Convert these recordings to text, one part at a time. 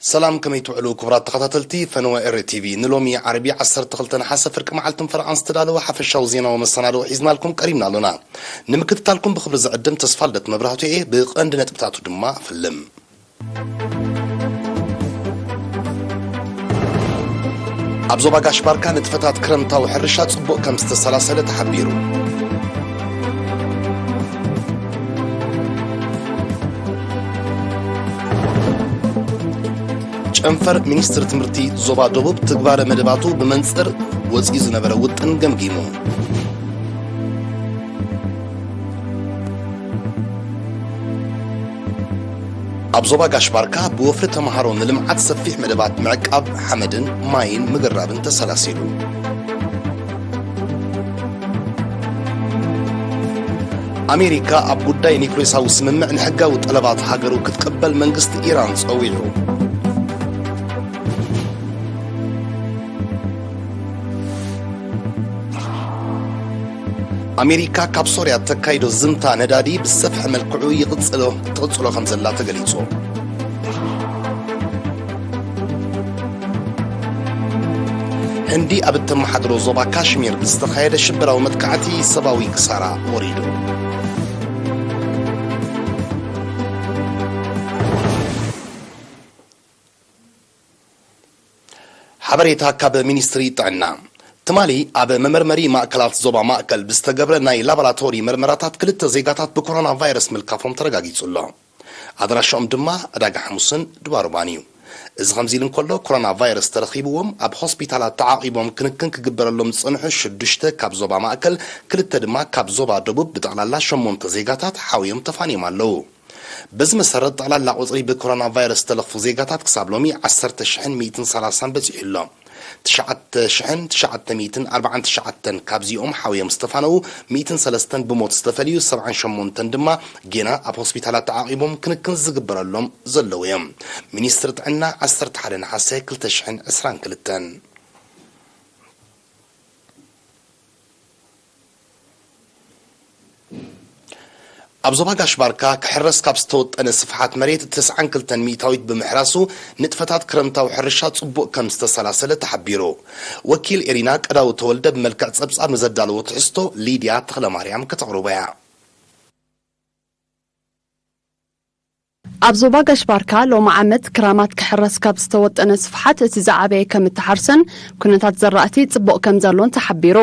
ሰላም፣ ከመይ ትውዕሉ ክቡራት ተኸታተልቲ ፈነወ ኤሪ ቲቪ? ንሎሚ ዓርቢ ዓሰርተ ክልተ ነሓሰ ፍርቂ መዓልትን ፈረቓን ዝተዳለወ ሓፈሻዊ ዜናዊ መሰናድኦ ሒዝናልኩም ቀሪብና ኣሎና። ንምክትታልኩም ብኽብሪ ዝዕድም ተስፋልደት መብራህቱ እየ። ብቐንዲ ነጥብታቱ ድማ ፍልም። ኣብ ዞባ ጋሽ ባርካ ንጥፈታት ክረምታዊ ሕርሻ ጽቡቕ ከም ዝተሰላሰለ ተሓቢሩ። ጨንፈር ሚኒስትሪ ትምህርቲ ዞባ ደቡብ ትግባረ መደባቱ ብመንጽር ወጺኡ ዝነበረ ውጥን ገምጊሙ። ኣብ ዞባ ጋሽ ባርካ ብወፍሪ ተምሃሮ ንልምዓት ሰፊሕ መደባት ምዕቃብ ሓመድን ማይን ምግራብን ተሰላሲሉ። ኣሜሪካ ኣብ ጉዳይ ኒውክሌሳዊ ስምምዕ ንሕጋዊ ጠለባት ሃገሩ ክትቅበል መንግስቲ ኢራን ጸዊዑ። ኣሜሪካ ካብ ሶርያ ተካይዶ ዝምታ ነዳዲ ብዝሰፍሐ መልክዑ ይቕጽሎ፣ ትቕጽሎ ከም ዘላ ተገሊጹ። ህንዲ ኣብ እተመሓድሮ ዞባ ካሽሚር ብዝተኻየደ ሽበራዊ መጥቃዕቲ ሰብኣዊ ክሳራ ወሪዱ። ሓበሬታ ካብ ሚኒስትሪ ጥዕና። ትማሊ ኣብ መመርመሪ ማእከላት ዞባ ማእከል ብዝተገብረ ናይ ላቦራቶሪ መርመራታት ክልተ ዜጋታት ብኮሮና ቫይረስ ምልካፎም ተረጋጊጹ ኣሎ። ኣድራሻኦም ድማ ዕዳጋ ሓሙስን ድባርባን እዩ። እዚ ከምዚ ኢሉ እንከሎ፣ ኮሮና ቫይረስ ተረኺብዎም ኣብ ሆስፒታላት ተዓቒቦም ክንክን ክግበረሎም ዝጸንሑ ሽዱሽተ ካብ ዞባ ማእከል፣ ክልተ ድማ ካብ ዞባ ደቡብ፣ ብጠቕላላ ሸሞንተ ዜጋታት ሓውዮም ተፋንዮም ኣለዉ። በዚ መሰረት፣ ጠቕላላ ቁጽሪ ብኮሮና ቫይረስ ዝተለኽፉ ዜጋታት ክሳብ ሎሚ ዓሰርተ ሽሕን ሚእትን ሰላሳን በጺሑ ኣሎ። ትሽዓተ ሽሕን ትሽዓተ ሚእትን ኣርባዓን ትሽዓተን ካብዚኦም ሓውዮም ዝተፋነዉ፣ ሚእትን ሰለስተን ብሞት ዝተፈልዩ፣ ሰብዓን ሸሞንተን ድማ ጌና ኣብ ሆስፒታላት ተዓቒቦም ክንክን ዝግበረሎም ዘለዉ እዮም። ሚኒስትሪ ጥዕና ዓሰርተ ሓደ ነሓሰ ክልተ ሽሕን ዕስራን ክልተን። ኣብ ዞባ ጋሽ ባርካ ክሕረስ ካብ ዝተወጠነ ስፍሓት መሬት ተስዓን ክልተን ሚእታዊት ብምሕራሱ ንጥፈታት ክረምታዊ ሕርሻ ጽቡቕ ከም ዝተሰላሰለ ተሓቢሩ። ወኪል ኤሪና ቀዳዊ ተወልደ ብመልክዕ ጸብጻብ ንዘዳለዎ ትሕዝቶ ሊድያ ተኽለማርያም ከተቕርቦ እያ። ኣብ ዞባ ጋሽ ባርካ ሎሚ ዓመት ክራማት ክሕረስ ካብ ዝተወጠነ ስፍሓት እቲ ዝዓበየ ከም እተሓርሰን ኩነታት ዘራእቲ ጽቡቕ ከም ዘሎን ተሓቢሩ።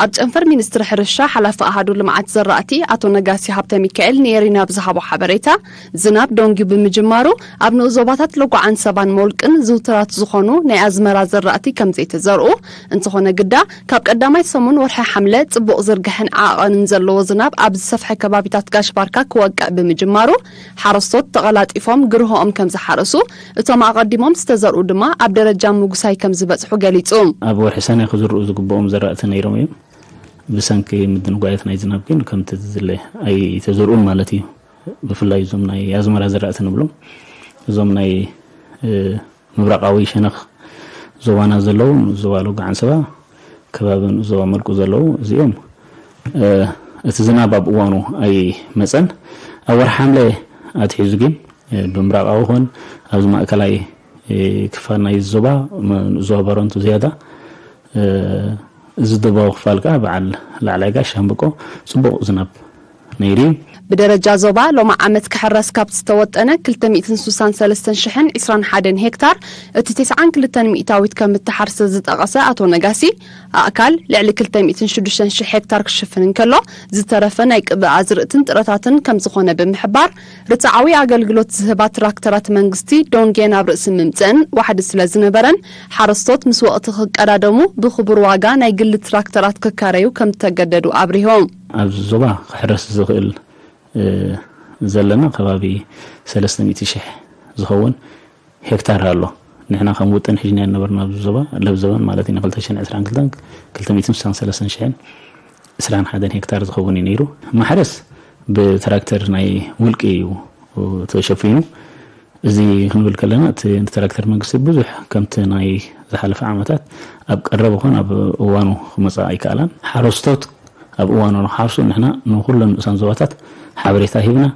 ኣብ ጨንፈር ሚኒስትሪ ሕርሻ ሓላፊ ኣሃዱ ልምዓት ዘራእቲ ኣቶ ነጋሲ ሃብተ ሚካኤል ንኤሪና ብዝሃቦ ሓበሬታ፣ ዝናብ ደንጊዩ ብምጅማሩ ኣብ ንኡስ ዞባታት ሎጓዓን ሰባን ሞልቅን ዝውቱራት ዝኾኑ ናይ ኣዝመራ ዘራእቲ ከም ዘይተዘርኡ፣ እንተኾነ ግዳ ካብ ቀዳማይ ሰሙን ወርሒ ሓምለ ጽቡቕ ዝርግሐን ዓቐንን ዘለዎ ዝናብ ኣብ ዝሰፍሐ ከባቢታት ጋሽ ባርካ ክወቅዕ ብምጅማሩ፣ ሓረስቶት ተቐላጢፎም ግርሆኦም ከም ዝሓረሱ፣ እቶም ኣቐዲሞም ዝተዘርኡ ድማ ኣብ ደረጃ ምጉሳይ ከም ዝበጽሑ ገሊጹ። ኣብ ወርሒ ሰነ ክዝርኡ ዝግብኦም ዘራእቲ ነይሮም እዮም። ብሰንኪ ምድንጓያት ናይ ዝናብ ግን ከምቲ ዝድለ ኣይተዘርኡን ማለት እዩ። ብፍላይ እዞም ናይ ኣዝመራ ዘራእቲ ንብሎም፣ እዞም ናይ፣ እ፣ ምብራቓዊ ሸነኽ ዞባና ዘለዉ፣ ዞባ ሎጋ ዓንሰባ፣ ከባቢ ንኡስ ዞባ መልቁ ዘለዉ፣ እዚኦም፣ እ፣ እቲ ዝናብ ኣብ እዋኑ ኣይመጸን። ኣብ ወርሒ ሓምለ ኣትሒዙ ግን፣ እ፣ ብምብራቓዊ ኾን ኣብዚ ማእከላይ፣ እ፣ ክፋል ናይ ዞባ፣ መ-፣ ንኡስ ዞባ ባረንቱ ዝያዳ፣ እ፣ እዚ ደቡባዊ ክፋል ከኣ በዓል ላዕላይ ጋሽ ሻምብቆ ጽቡቕ ዝናብ ነይሩ እዩ። ብደረጃ ዞባ ሎሚ ዓመት ክሕረስ ካብ ዝተወጠነ ክልተ ሚእትን ስሳን ሰለስተን ሽሕን ዕስራን ሓደን ሄክታር፣ እቲ ተስዓን ክልተን ሚእታዊት ከም እተሓርሰ ዝጠቐሰ ኣቶ ነጋሲ፣ ኣእካል ልዕሊ ክልተ ሚእትን ሽዱሽተን ሽሕ ሄክታር ክሽፍን እንከሎ፣ ዝተረፈ ናይ ቅብእ ኣዝርእትን ጥረታትን ከም ዝኾነ ብምሕባር፣ ርትዓዊ ኣገልግሎት ዝህባ ትራክተራት መንግስቲ ዶንጌ ናብ ርእሲ ምምጽእን ዋሕዲ ስለ ዝነበረን፣ ሓረስቶት ምስ ወቕቲ ክቀዳደሙ ብኽቡር ዋጋ ናይ ግሊ ትራክተራት ክካረዩ ከም ዝተገደዱ ኣብሪሆም። ኣብዚ ዞባ ክሕረስ ዝኽእል፣ እ፣ ዘለና ከባቢ ሰለስተ ሚእቲ ሽሕ ዝኸውን ሄክታር ኣሎ። ንሕና ከም ውጥን ሒዝና ዝነበርና ኣብዚ ዞባ ለብዘበን ማለት እዩ፣ ን ክልተ ሽሕን ዕስራን ክልተን ክልተ ሚእትን ስሳን ሰለስተን ሽሕን ዕስራን ሓደን ሄክታር ዝኸውን እዩ ነይሩ። ማሕረስ ብትራክተር ናይ ውልቂ እዩ ተሸፊኑ። እዚ ክንብል ከለና፣ እቲ ትራክተር መንግስቲ ብዙሕ ከምቲ ናይ ዝሓለፈ ዓመታት ኣብ ቀረባ ኮን ኣብ እዋኑ ክመጽእ ኣይከኣላን። ሓረስቶት ኣብ እዋኑ ንክሓርሱ ንሕና ንኩለን ንኡሳን ዞባታት ሓበሬታ ሂብና፣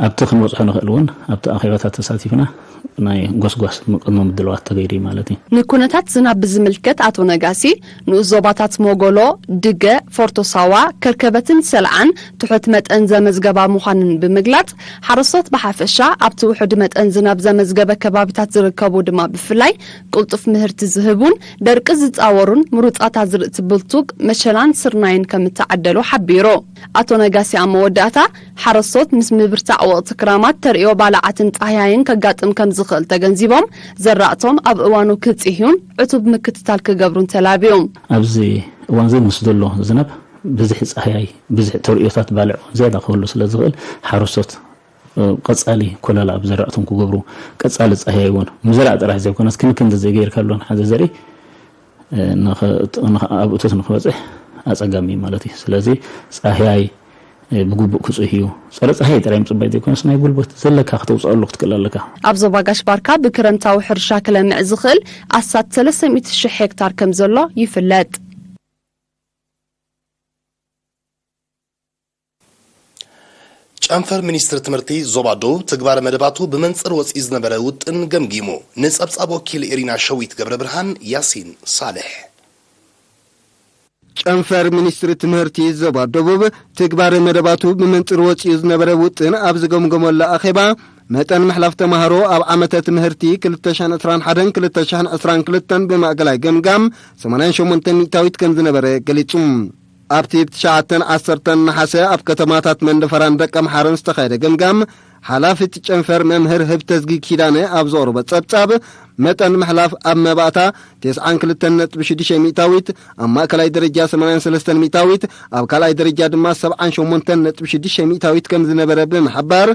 ኣብቲ ክንበፅሖ ንኽእል እውን ኣብቲ ኣኼባታት ተሳቲፍና ናይ ጎስጓስ ቅድመ ምድላዋት ተገይሩ እዩ ማለት እዩ። ንኩነታት ዝናብ ብዝምልከት ኣቶ ነጋሲ፣ ንኡስ ዞባታት ሞጎሎ፣ ድገ፣ ፎርቶ ሳዋ፣ ከርከበትን ሰልዓን ትሑት መጠን ዘመዝገባ ምዃንን ብምግላጽ፣ ሓረስቶት ብሓፈሻ ኣብቲ ውሑድ መጠን ዝናብ ዘመዝገበ ከባቢታት ዝርከቡ ድማ ብፍላይ ቅልጡፍ ምህርቲ ዝህቡን ደርቂ ዝጻወሩን ምሩጻት ኣዝርእቲ ብልቱግ፣ መሸላን ስርናይን ከም እተዓደሉ ሓቢሩ። ኣቶ ነጋሲ ኣብ መወዳእታ፣ ሓረስቶት ምስ ምብርታዕ ወቕቲ ክራማት ተርእዮ ባልዓትን ጻህያይን ከጋጥም ከም ዝኽእል ተገንዚቦም፣ ዘራእቶም ኣብ እዋኑ ክጽህዩን ዕቱብ ምክትታል ክገብሩን ተላብዩ። ኣብዚ እዋን እዚ ምስ ዘሎ ዝናብ ብዝሒ ጻህያይ፣ ብዝሒ ተርእዮታት ባልዕ እውን ዝያዳ ክህሉ ስለ ዝኽእል ሓረስቶት ቀጻሊ ኮለላ ኣብ ዘራእቶም ክገብሩ፣ ቀጻሊ ጻህያይ እውን ምዝራእ ጥራሕ ዘይኮነስ ክንክን ተዘይገይርካሉን ሓደ ዘርኢ ኣብ እቶት ንክበፅሕ ኣፀጋሚ እዩ ማለት እዩ። ስለዚ ፃህያይ ብግቡእ ክፅህዩ፣ ፀረ ፃህያይ ጥራይ ምፅባይ ዘይኮነስ ናይ ጉልበት ዘለካ ክተውፅኣሉ ክትክእል ኣለካ። ኣብ ዞባ ጋሽ ባርካ ብክረምታዊ ሕርሻ ክለምዕ ዝኽእል ኣስታት ሰለስተ ሚእቲ ሽሕ ሄክታር ከም ዘሎ ይፍለጥ። ጨንፈር ሚኒስትሪ ትምህርቲ ዞባ ደቡብ ትግባረ መደባቱ ብመንፅር ወፂኡ ዝነበረ ውጥን ገምጊሙ። ንፀብፃብ ወኪል ኤሪና ሸዊት ገብረ ብርሃን ያሲን ሳልሕ። ጨንፈር ሚኒስትሪ ትምህርቲ ዞባ ደቡብ ትግባረ መደባቱ ብመንፅር ወፂኡ ዝነበረ ውጥን ኣብ ዝገምገመሉ ኣኼባ፣ መጠን ምሕላፍ ተምሃሮ ኣብ ዓመተ ትምህርቲ ክልተ ሽሕን ዕስራን ሓደን ክልተ ሽሕን ዕስራን ክልተን ብማእከላይ ገምጋም ሰማንያን ሸሞንተን ሚእታዊት ከም ዝነበረ ገሊጹ። ኣብቲ ብትሽዓተን ዓሰርተን ነሓሰ ኣብ ከተማታት መንደፈራን ደቀምሓረን ዝተኻየደ ገምጋም፣ ሓላፊ እቲ ጨንፈር መምህር ህብተዝጊ ኪዳነ ኣብ ዘቕረቦ ጸብጻብ፣ መጠን ምሕላፍ ኣብ መባእታ ተስዓን ክልተን ነጥቢ ሽዱሽተ ሚእታዊት፣ ኣብ ማእከላይ ደረጃ ሰማንያን ሰለስተን ሚእታዊት፣ ኣብ ካልኣይ ደረጃ ድማ ሰብዓን ሸሞንተን ነጥቢ ሽዱሽተ ሚእታዊት ከም ዝነበረ ብምሕባር፣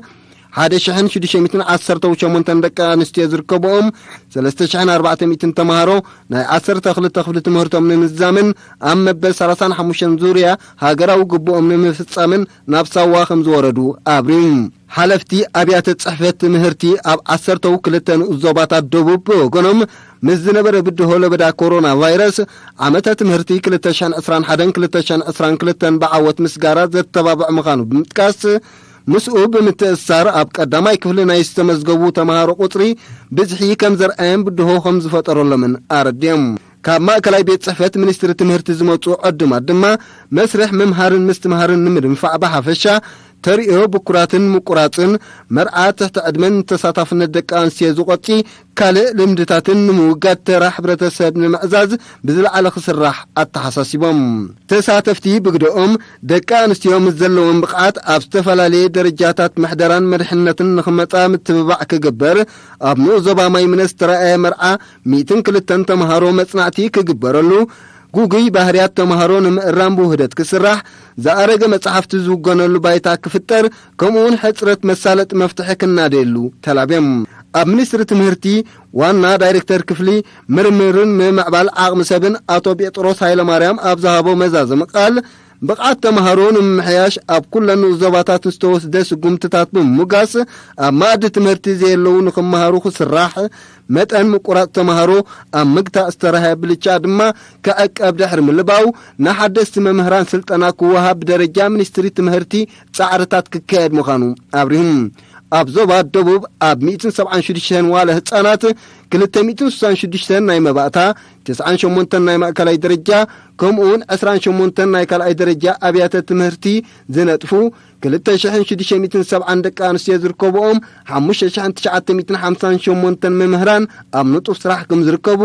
ሓደ ሽሕን ሽዱሽተ ሚእትን ዓሰርተው ሸሞንተን ደቂ ኣንስትዮ ዝርከብኦም ሰለስተ ሽሕን ኣርባዕተ ሚእትን ተምሃሮ ናይ ዓሰርተ ክልተ ክፍሊ ትምህርቶም ንምዝዛምን ኣብ መበል ሰላሳን ሓሙሽተን ዙርያ ሃገራዊ ግቡኦም ንምፍጻምን ናብ ሳዋ ከም ዝወረዱ ኣብርዩ። ሓለፍቲ ኣብያተ ጽሕፈት ትምህርቲ ኣብ ዓሰርተው ክልተ ንኡስ ዞባታት ደቡብ ብወገኖም፣ ምስ ዝነበረ ብድሆ ለበዳ ኮሮና ቫይረስ፣ ዓመተ ትምህርቲ ክልተ ሽሕን ዕስራን ሓደን ክልተ ሽሕን ዕስራን ክልተን ብዓወት ምስጋራ ዘተባብዕ ምዃኑ ብምጥቃስ፣ ምስኡ ብምትእስሳር ኣብ ቀዳማይ ክፍሊ ናይ ዝተመዝገቡ ተምሃሮ ቁጽሪ ብዝሒ ከም ዘርኣየን ብድሆ ከም ዝፈጠረሎምን ኣረዲኦም። ካብ ማእከላይ ቤት ጽሕፈት ሚኒስትሪ ትምህርቲ ዝመጹ ዕዱማት ድማ፣ መስርሕ ምምሃርን ምስትምሃርን ንምድንፋዕ ብሓፈሻ፣ ተርእዮ ብኩራትን ምቁራጽን፣ መርዓ ትሕቲ ዕድመን ተሳታፍነት ደቂ ኣንስትዮ ዝቆጺ ካልእ ልምድታትን ንምውጋድ ተራ ሕብረተሰብ ንምዕዛዝ ብዝለዓለ ክስራሕ ኣተሓሳሲቦም። ተሳተፍቲ ብግደኦም፣ ደቂ ኣንስትዮ ምስ ዘለዎም ብቕዓት ኣብ ዝተፈላለየ ደረጃታት ምሕደራን መሪሕነትን ንኽመጻ ምትብባዕ ክግበር፣ ኣብ ንኡስ ዞባ ማይምነ ዝተራእየ መርዓ ሚእትን ክልተን ተምሃሮ መጽናዕቲ ክግበረሉ፣ ግጉይ ባህርያት ተምሃሮ ንምእራም ብውህደት ክስራሕ፣ ዝኣረገ መጻሕፍቲ ዝውገነሉ ባይታ ክፍጠር፣ ከምኡውን ሕጽረት መሳለጢ መፍትሒ ክናደየሉ ተላብዮም። ኣብ ሚኒስትሪ ትምህርቲ ዋና ዳይሬክተር ክፍሊ ምርምርን ምምዕባል ዓቕሚ ሰብን ኣቶ ጴጥሮስ ሃይለማርያም ኣብ ዝሃቦ መዛዘሚ ቃል፣ ብቕዓት ተምሃሮ ንምምሕያሽ ኣብ ኩለን ንኡስ ዞባታት ዝተወስደ ስጉምትታት ብምሙጋስ፣ ኣብ መኣዲ ትምህርቲ ዘየለዉ ንኽመሃሩ ክስራሕ፣ መጠን ምቁራጽ ተምሃሮ ኣብ ምግታእ ዝተራህየ ብልጫ ድማ ክዕቀብ ድሕሪ ምልባው፣ ንሓደስቲ መምህራን ስልጠና ክወሃብ ብደረጃ ሚኒስትሪ ትምህርቲ ጻዕርታት ክካየድ ምዃኑ ኣብሪሁ። ኣብ ዞባ ደቡብ ኣብ ሚእትን ሰብዓን ሽዱሽተን ዋለ ህጻናት ክልተ ሚእትን ስሳን ሽዱሽተን ናይ መባእታ፣ ተስዓን ሸሞንተን ናይ ማእከላይ ደረጃ፣ ከምኡውን ዕስራን ሸሞንተን ናይ ካልኣይ ደረጃ ኣብያተ ትምህርቲ ዝነጥፉ፣ ክልተ ሽሕን ሽዱሽተ ሚእትን ሰብዓን ደቂ ኣንስትዮ ዝርከብኦም፣ ሓሙሽተ ሽሕን ትሽዓተ ሚእትን ሓምሳን ሸሞንተን መምህራን ኣብ ንጡፍ ስራሕ ከም ዝርከቡ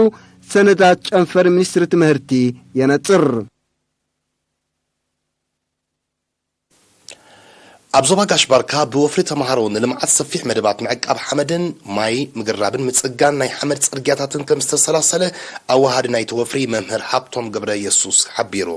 ሰነዳት ጨንፈር ሚኒስትሪ ትምህርቲ የነጽር። ኣብ ዞባ ጋሽ ባርካ ብወፍሪ ተምሃሮ ንልምዓት ሰፊሕ መደባት ምዕቃብ ሓመድን ማይ፣ ምግራብን ምጽጋን ናይ ሓመድ ጽርግያታትን ከም ዝተሰላሰለ ኣወሃዲ ናይቲ ወፍሪ መምህር ሃብቶም ገብረ የሱስ ሓቢሩ።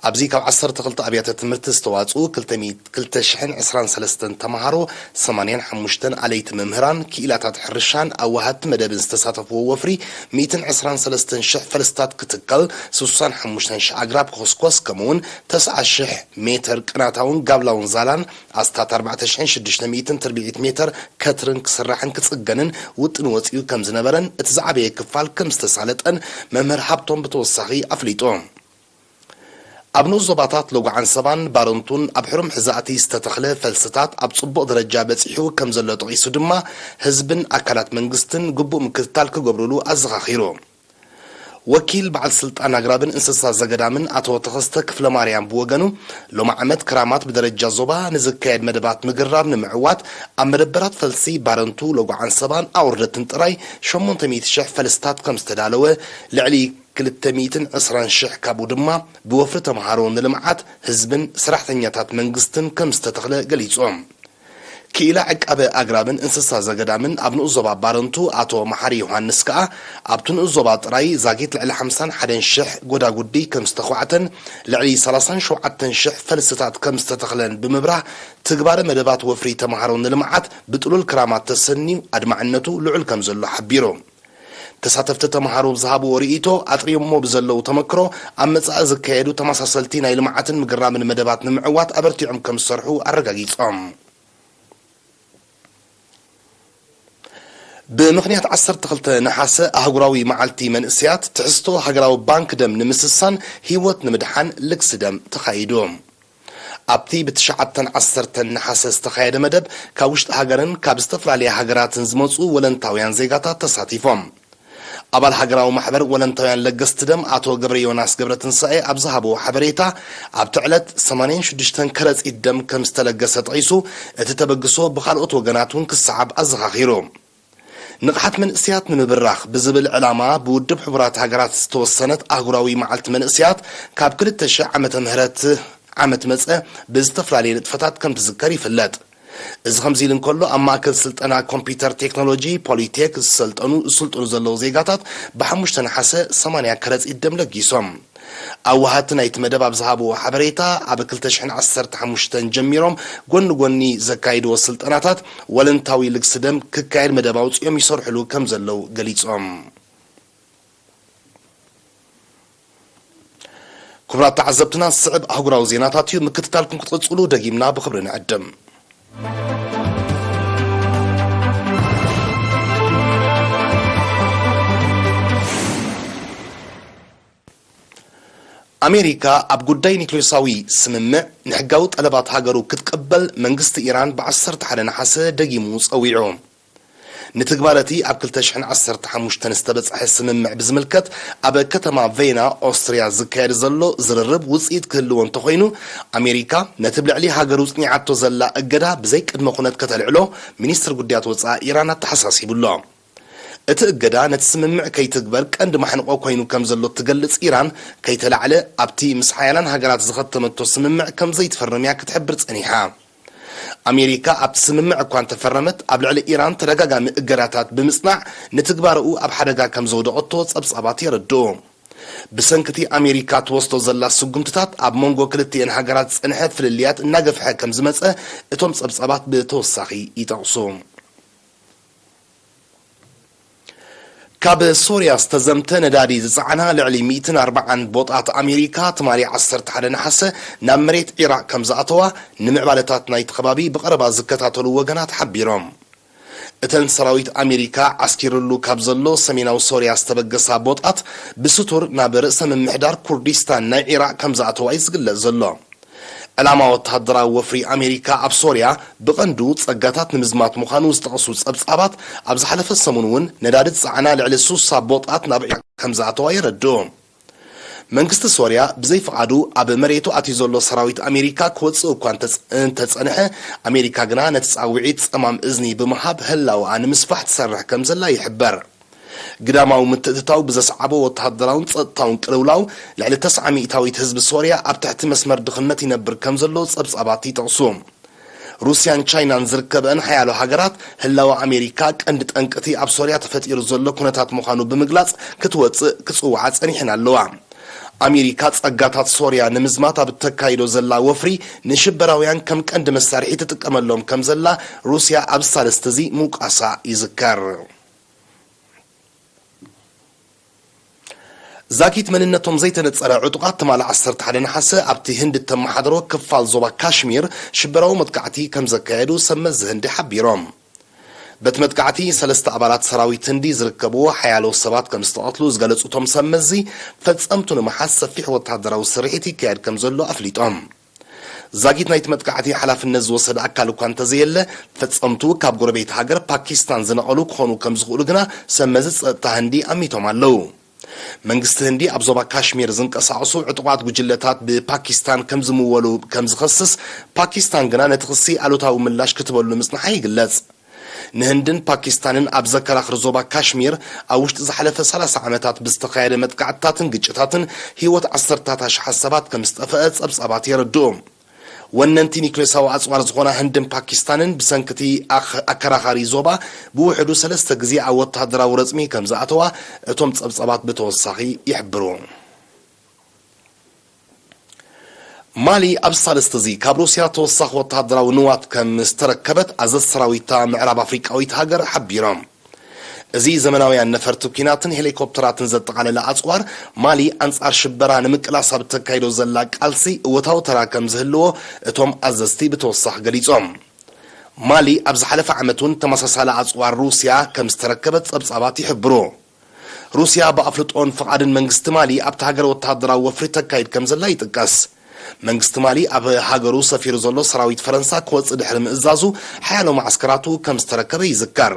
ኣብዚ ካብ ዓሰርተ ክልተ ኣብያተ ትምህርቲ ዝተዋጽኡ ክልተ ሚእቲ ክልተ ሽሕን ዕስራን ሰለስተን ተምሃሮ፣ ሰማንያን ሓሙሽተን ኣለይቲ መምህራን፣ ክኢላታት ሕርሻን ኣወሃድቲ መደብን ዝተሳተፍዎ ወፍሪ፣ ሚእትን ዕስራን ሰለስተን ሽሕ ፈልስታት ክትከል፣ ስሳን ሓሙሽተን ሽሕ ኣግራብ ክኹስኮስ፣ ከምኡውን ተስዓ ሽሕ ሜተር ቅናታውን ጋብላውን ዛላን ኣስታት ኣርባዕተ ሽሕን ሽዱሽተ ሚእትን ትርብዒት ሜተር ከትርን ክስራሕን ክጽገንን ውጥን ወጺኡ ከም ዝነበረን እቲ ዝዓበየ ክፋል ከም ዝተሳለጠን መምህር ሃብቶም ብተወሳኺ ኣፍሊጡ። ኣብ ንኡስ ዞባታት ሎጉዓን ሰባን ባረንቱን ኣብ ሕሩም ሕዛእቲ ዝተተኽለ ፈልስታት ኣብ ጽቡቕ ደረጃ በጺሑ ከም ዘሎ ጠቒሱ ድማ፣ ህዝብን ኣካላት መንግስትን ግቡእ ምክትታል ክገብሩሉ ኣዘኻኺሩ። ወኪል በዓል ስልጣን ኣግራብን እንስሳ ዘገዳምን ኣቶ ተኸስተ ክፍለማርያም ብወገኑ፣ ሎሚ ዓመት ክራማት ብደረጃ ዞባ ንዝካየድ መደባት ምግራብ ንምዕዋት ኣብ መደበራት ፈልሲ ባረንቱ፣ ሎጉዓን ሰባን ኣውርደትን ጥራይ ሸሞንተ ሚእቲ ሽሕ ፈልስታት ከም ዝተዳለወ፣ ልዕሊ ክልተ ሚእትን ዕስራን ሽሕ ካብኡ ድማ ብወፍሪ ተምሃሮ ንልምዓት ህዝብን ሰራሕተኛታት መንግስትን ከም ዝተተኽለ ገሊጾም። ክኢላ ዕቃበ ኣግራብን እንስሳ ዘገዳምን ኣብ ንኡስ ዞባ ባረንቱ ኣቶ መሓሪ ዮሃንስ ከኣ፣ ኣብቲ ንኡስ ዞባ ጥራይ ዛጊት ልዕሊ ሓምሳን ሓደን ሽሕ ጎዳጉዲ ከም ዝተዃዕተን ልዕሊ ሰላሳን ሸውዓተን ሽሕ ፈልስታት ከም ዝተተኽለን ብምብራህ፣ ትግባረ መደባት ወፍሪ ተምሃሮ ንልምዓት ብጥሉል ክራማት ተሰንዩ ኣድማዕነቱ ልዑል ከም ዘሎ ሓቢሩ። ተሳተፍቲ ተምሃሮ ብዝሃብዎ ርእይቶ፣ ኣጥሪዮሞ ብዘለዉ ተመክሮ ኣብ መጻኢ ዝካየዱ ተመሳሰልቲ ናይ ልምዓትን ምግራምን መደባት ንምዕዋት ኣበርቲዖም ከም ዝሰርሑ ኣረጋጊጾም። ብምኽንያት ዓሰርተ ክልተ ነሓሰ ኣህጉራዊ መዓልቲ መንእሰያት፣ ትሕዝቶ ሃገራዊ ባንክ ደም ንምስሳን ህይወት ንምድሓን ልግሲ ደም ተኻይዱ። ኣብቲ ብትሽዓተን ዓሰርተን ነሓሰ ዝተኻየደ መደብ፣ ካብ ውሽጢ ሃገርን ካብ ዝተፈላለያ ሃገራትን ዝመጹ ወለንታውያን ዜጋታት ተሳቲፎም። ኣባል ሃገራዊ ማሕበር ወለንታውያን ለገስቲ ደም ኣቶ ገብረ ዮናስ ገብረትንሳኤ ኣብ ዝሃብዎ ሓበሬታ፣ ኣብቲ ዕለት ሰማንያን ሽዱሽተን ከረጺት ደም ከም ዝተለገሰ ጠቒሱ፣ እቲ ተበግሶ ብኻልኦት ወገናት እውን ክሰዓብ ኣዘኻኺሩ። ንቕሓት መንእሰያት ንምብራኽ ብዝብል ዕላማ ብውድብ ሕቡራት ሃገራት ዝተወሰነት ኣህጉራዊ መዓልቲ መንእሰያት ካብ ክልተ ሽሕ ዓመተ ምህረት ዓመት መጸ ብዝተፈላለየ ንጥፈታት ከም ትዝከር ይፍለጥ። እዚ ከምዚ ኢሉ እንከሎ፣ ኣብ ማእከል ስልጠና ኮምፒውተር ቴክኖሎጂ ፖሊቴክ ዝሰልጠኑ ዝስልጥኑ ዘለዉ ዜጋታት ብሓሙሽተ ነሓሰ ሰማንያ ከረጺት ደም ለጊሶም። ኣዋሃድቲ ናይቲ መደብ ኣብ ዝሃብዎ ሓበሬታ፣ ኣብ ክልተ ሽሕን ዓሰርተ ሓሙሽተን ጀሚሮም ጎኒ ጎኒ ዘካይድዎ ስልጠናታት ወለንታዊ ልግሲ ደም ክካየድ መደብ ኣውጺኦም ይሰርሕሉ ከም ዘለዉ ገሊጾም። ክቡራት ተዓዘብትና፣ ዝስዕብ ኣህጉራዊ ዜናታት እዩ። ምክትታልኩም ክትቕጽሉ ደጊምና ብኽብሪ ንዕድም። ኣሜሪካ ኣብ ጉዳይ ኒክሌሳዊ ስምምዕ ንሕጋዊ ጠለባት ሃገሩ ክትቅበል መንግስቲ ኢራን ብ ዓሰርተ ሓደ ነሓሰ ደጊሙ ጸዊዑ። ንትግባረ እቲ ኣብ ክልተ ሽሕን ዓሰርተ ሓሙሽተን ዝተበጽሐ ስምምዕ ብዝምልከት ኣብ ከተማ ቬና ኦስትርያ ዝካየድ ዘሎ ዝርርብ ውጽኢት ክህልዎ እንተኾይኑ፣ ኣሜሪካ ነቲ ብልዕሊ ሃገሩ ጽኒዓቶ ዘላ እገዳ ብዘይ ቅድመ ኩነት ከተልዕሎ ሚኒስትር ጉዳያት ወጻኢ ኢራን ኣተሓሳሲቡ ኣሎ። እቲ እገዳ ነቲ ስምምዕ ከይትግበር ቀንዲ ማሕንቆ ኮይኑ ከም ዘሎ እትገልጽ ኢራን፣ ከይተላዕለ ኣብቲ ምስ ሓያላን ሃገራት ዝኸተመቶ ስምምዕ ከም ዘይትፈርም እያ ክትሕብር ጸኒሓ። ኣሜሪካ ኣብቲ ስምምዕ እኳ እንተፈረመት፣ ኣብ ልዕሊ ኢራን ተደጋጋሚ እገዳታት ብምጽናዕ፣ ንትግባረኡ ኣብ ሓደጋ ከም ዘውደቐቶ ጸብጻባት የረድኡ። ብሰንኪ እቲ ኣሜሪካ ትወስዶ ዘላ ስጉምትታት፣ ኣብ መንጎ ክልቲኤን ሃገራት ዝጸንሐ ፍልልያት እናገፍሐ ከም ዝመጸ እቶም ጸብጻባት ብተወሳኺ ይጠቕሱ። ካብ ሶርያ ዝተዘምተ ነዳዲ ዝጸዓና ልዕሊ ሚእትን ኣርባዓን ቦጣት ኣሜሪካ፣ ትማሊ ዓሰርተ ሓደ ነሓሰ ናብ መሬት ዒራቕ ከም ዝኣተዋ፣ ንምዕባለታት ናይቲ ከባቢ ብቐረባ ዝከታተሉ ወገናት ሓቢሮም። እተን ሰራዊት ኣሜሪካ ዓስኪርሉ ካብ ዘሎ ሰሜናዊ ሶርያ ዝተበገሳ ቦጣት፣ ብስቱር ናብ ርእሰ ምምሕዳር ኩርዲስታን ናይ ዒራቕ ከም ዝኣተዋ እዩ ዝግለጽ ዘሎ። ዕላማ ወተሃደራዊ ወፍሪ ኣሜሪካ ኣብ ሶርያ፣ ብቐንዱ ጸጋታት ንምዝማት ምዃኑ ዝጠቕሱ ጸብጻባት፣ ኣብ ዝሓለፈ ሰሙን እውን ነዳዲ ዝጸዓና ልዕሊ ሱሳ ቦጣት ናብ ዒራቕ ከም ዝኣተዋ የረድኡ። መንግስቲ ሶርያ ብዘይ ፍቓዱ ኣብ መሬቱ ኣትዩ ዘሎ ሰራዊት ኣሜሪካ ክወጽእ እኳ እንተጸ-፣ እንተጸንሐ፣ ኣሜሪካ ግና ነቲ ጻውዒት ጸማም እዝኒ ብምሃብ ህላወኣ ንምስፋሕ ትሰርሕ ከም ዘላ ይሕበር። ግዳማዊ ምትእትታው ብዘስዓቦ ወተሃደራውን ጸጥታውን ቅልውላው፣ ልዕሊ ተስዓ ሚእታዊት ህዝቢ ሶርያ ኣብ ትሕቲ መስመር ድኽነት ይነብር ከም ዘሎ ጸብጻባት ይጠቕሱ። ሩስያን ቻይናን ዝርከበአን ሓያሎ ሃገራት፣ ህላወ ኣሜሪካ ቀንዲ ጠንቅቲ ኣብ ሶርያ ተፈጢሩ ዘሎ ኩነታት ምዃኑ ብምግላጽ፣ ክትወጽእ ክጽውዓ ጸኒሐን ኣለዋ። ኣሜሪካ ጸጋታት ሶርያ ንምዝማት ኣብ እተካይዶ ዘላ ወፍሪ፣ ንሽበራውያን ከም ቀንዲ መሳርሒ ትጥቀመሎም ከም ዘላ ሩስያ ኣብ ሳልስቲ እዚ ምውቃሳ ይዝከር። ዛጊት መንነቶም ዘይተነጸረ ዕጡቓት ትማሊ ዓሰርተ ሓደ ነሓሰ ኣብቲ ህንዲ እተመሓደሮ ክፋል ዞባ ካሽሚር ሽበራዊ መጥቃዕቲ ከም ዘካየዱ ሰብ መዚ ህንዲ ሓቢሮም። በቲ መጥቃዕቲ ሰለስተ ኣባላት ሰራዊት ህንዲ ዝርከብዎ ሓያሎ ሰባት ከም ዝተቐትሉ ዝገለጹ እቶም ሰብ መዚ፣ ፈጸምቱ ንምሓዝ ሰፊሕ ወተሃደራዊ ስርሒት ይካየድ ከም ዘሎ ኣፍሊጦም። ዛጊት ናይቲ መጥቃዕቲ ሓላፍነት ዝወሰደ ኣካል እኳ እንተዘየለ፣ ፈጸምቱ ካብ ጎረቤት ሃገር ፓኪስታን ዝነቐሉ ክኾኑ ከም ዝኽእሉ ግና ሰብ መዚ ጸጥታ ህንዲ ኣሚቶም ኣለዉ። መንግስቲ ህንዲ ኣብ ዞባ ካሽሚር ዝንቀሳቐሱ ዕጡቓት ጉጅለታት ብፓኪስታን ከም ዝምወሉ ከም ዝኸስስ፣ ፓኪስታን ግና ነቲ ክሲ ኣሉታዊ ምላሽ ክትበሉ ምጽንሓ ይግለጽ። ንህንድን ፓኪስታንን ኣብ ዘከራኽር ዞባ ካሽሚር ኣብ ውሽጢ ዝሓለፈ ሰላሳ ዓመታት ብዝተኻየደ መጥቃዕትታትን ግጭታትን ህይወት ዓሰርታት ኣሽሓት ሰባት ከም ዝጠፍአ ጸብጻባት የረድኡ። ወነንቲ ኒክሌሳዊ ኣጽዋር ዝኾና ህንድን ፓኪስታንን ብሰንኪ እቲ ኣኽ-፣ ኣከራኻሪ ዞባ ብውሕዱ ሰለስተ ግዜ ኣብ ወተሃደራዊ ረጽሚ ከም ዝኣተዋ እቶም ጸብጻባት ብተወሳኺ ይሕብሩ። ማሊ ኣብ ሳልስቲ እዚ ካብ ሩስያ ተወሳኺ ወተሃደራዊ ንዋት ከም ዝተረከበት ኣዘዝ ሰራዊታ ምዕራብ ኣፍሪቃዊት ሃገር ሓቢሮም። እዚ ዘመናውያን ነፈርቲ ኲናትን ሄሊኮፕተራትን ዘጠቓለለ ኣጽዋር፣ ማሊ ኣንጻር ሽበራ ንምቅላስ ኣብ እተካይዶ ዘላ ቃልሲ እወታዊ ተራ ከም ዝህልዎ እቶም ኣዘዝቲ ብተወሳኺ ገሊጾም። ማሊ ኣብ ዝሓለፈ ዓመት እውን ተመሳሳሊ ኣጽዋር ሩስያ ከም ዝተረከበት ጸብጻባት ይሕብሩ። ሩስያ ብኣፍልጦን ፍቓድን መንግስቲ ማሊ ኣብቲ ሃገር ወተሃደራዊ ወፍሪ ተካይድ ከም ዘላ ይጥቀስ። መንግስቲ ማሊ ኣብ ሃገሩ ሰፊሩ ዘሎ ሰራዊት ፈረንሳ ክወጽእ ድሕሪ ምእዛዙ፣ ሓያሎ መዓስከራቱ ከም ዝተረከበ ይዝከር።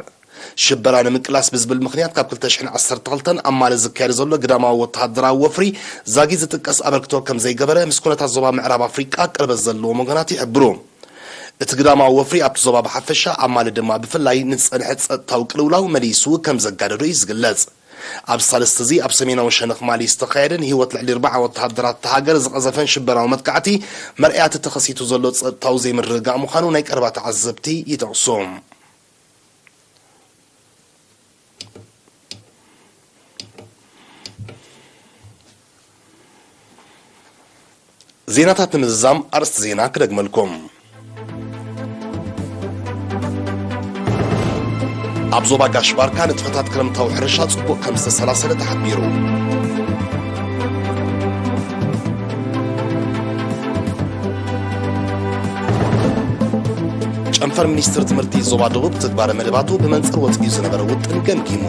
ሽበራ ንምቅላስ ብዝብል ምኽንያት ካብ ክልተ ሽሕን ዓሰርተ ክልተን ኣብ ማሊ ዝካየድ ዘሎ ግዳማዊ ወተሃደራዊ ወፍሪ ዛጊት ዝጥቀስ ኣበርክቶ ከም ዘይገበረ ምስ ኩነታት ዞባ ምዕራብ ኣፍሪቃ ቅርበት ዘለዎም ወገናት ይሕብሩ። እቲ ግዳማዊ ወፍሪ ኣብቲ ዞባ ብሓፈሻ፣ ኣብ ማሊ ድማ ብፍላይ ንዝጸንሐ ጸጥታዊ ቅልውላው መሊሱ ከም ዘጋደዶ እዩ ዝግለጽ። ኣብ ሳልስቲ እዚ ኣብ ሰሜናዊ ሸነኽ ማሊ ዝተኻየደን ህይወት ልዕሊ ኣርባዓ ወተሃደራት እታ ሃገር ዝቐዘፈን ሽበራዊ መጥቃዕቲ መርኣያቲ ተኸሲቱ ዘሎ ጸጥታዊ ዘይምርግጋእ ምዃኑ ናይ ቀረባ ተዓዘብቲ ይጠቕሱ። ዜናታት ንምዝዛም ኣርእስቲ ዜና ክደግመልኩም። ኣብ ዞባ ጋሽ ባርካ ንጥፈታት ክረምታዊ ሕርሻ ጽቡቕ ከም ዝተሰላሰለ ተሓቢሩ። ጨንፈር ሚኒስትር ትምህርቲ ዞባ ደቡብ ትግባረ መደባቱ ብመንጽር ወጺኡ ዝነበረ ውጥን ገምጊሙ።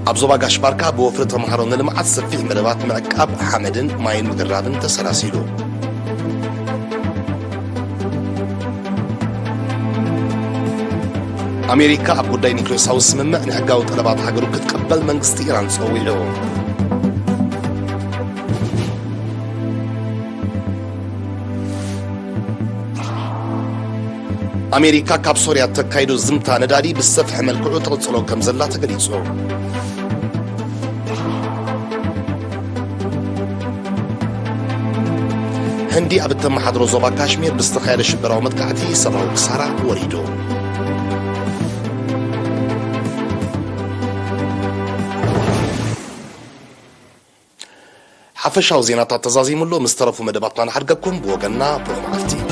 ኣብ ዞባ ጋሽ ባርካ ብወፍሪ ተምሃሮ ንልምዓት ሰፊሕ መደባት ምዕቃብ ሓመድን ማይን ምድራብን ተሰላሲሉ። ኣሜሪካ ኣብ ጉዳይ ኒክሌሳዊ ስምምዕ ንሕጋዊ ጠለባት ሃገሩ ክትቅበል መንግስቲ ኢራን ጸዊዑ። ኣሜሪካ ካብ ሶርያ እተካይዶ ዝምታ ነዳዲ ብዝሰፍሐ መልክዑ ትቕጽሎ ከም ዘላ ተገሊጹ። ህንዲ ኣብ እተመሓድሮ ዞባ ካሽሚር ብዝተኻየደ ሽበራዊ መጥቃዕቲ ሰብኣዊ ክሳራ ወሪዱ። ሓፈሻዊ ዜናታት ተዛዚሙ ኣሎ። ምስ ተረፉ መደባትና ንሓድገኩም። ብወገንና ብሩኽ መዓልቲ።